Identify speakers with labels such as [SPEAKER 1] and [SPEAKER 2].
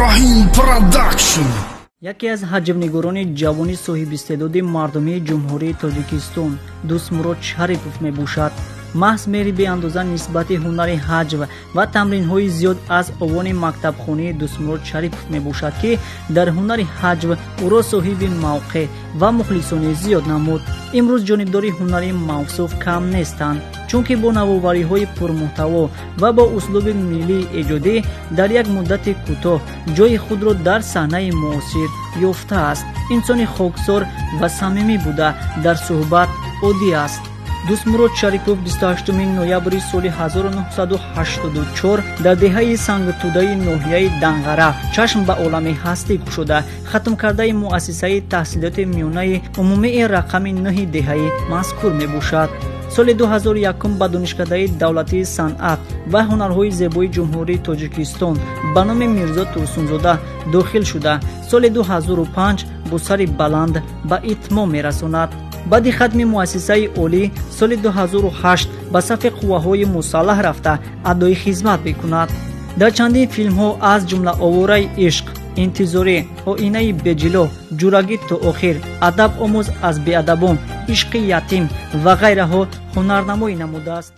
[SPEAKER 1] Раҳим Продакшн.
[SPEAKER 2] Яке аз ҳаҷвнигорони ҷавони соҳибистеъдоди мардумии Ҷумҳурии Тоҷикистон Дӯстмурод Шарипов мебошад. Маҳз меҳри беандоза нисбати ҳунари ҳаҷв ва тамринҳои зиёд аз овони мактабхонии Дӯстмурод Шарипов мебошад, ки дар ҳунари ҳаҷв ӯро соҳиби мавқеъ ва мухлисони зиёд намуд. Имрӯз ҷонибдори ҳунари мавсуф кам нестанд, чунки бо навовариҳои пурмуҳтаво ва бо услуби миллии эҷодӣ дар як муддати кӯтоҳ ҷойи худро дар саҳнаи муосир ёфтааст. Инсони хоксор ва самимӣ буда, дар суҳбат оддӣ аст. Дӯстмурод Шарипов 28 ноябри соли 1984 дар деҳаи Сангтудаи ноҳияи Данғара чашм ба олами ҳастӣ кушода, хатмкардаи муассисаи таҳсилоти миёнаи умумии рақами 9 деҳаи мазкур мебошад. Соли 2001 ба Донишкадаи давлатии санъат ва ҳунарҳои зебои Ҷумҳурии Тоҷикистон ба номи Мирзо Турсунзода дохил шуда, соли 2005 бо сари баланд ба итмом мерасонад. Баъди хатми муассисаи олӣ соли 2008 ба сафи қувваҳои мусаллаҳ рафта, адои хизмат мекунад. Дар чандин филмҳо, аз ҷумла «Овораи ишқ», «Интизорӣ», «Оинаи беҷило», «Ҷурагӣ то охир», «Адаб омӯз аз беадабон», «Ишқи ятим» ва ғайраҳо ҳунарнамоӣ намудааст.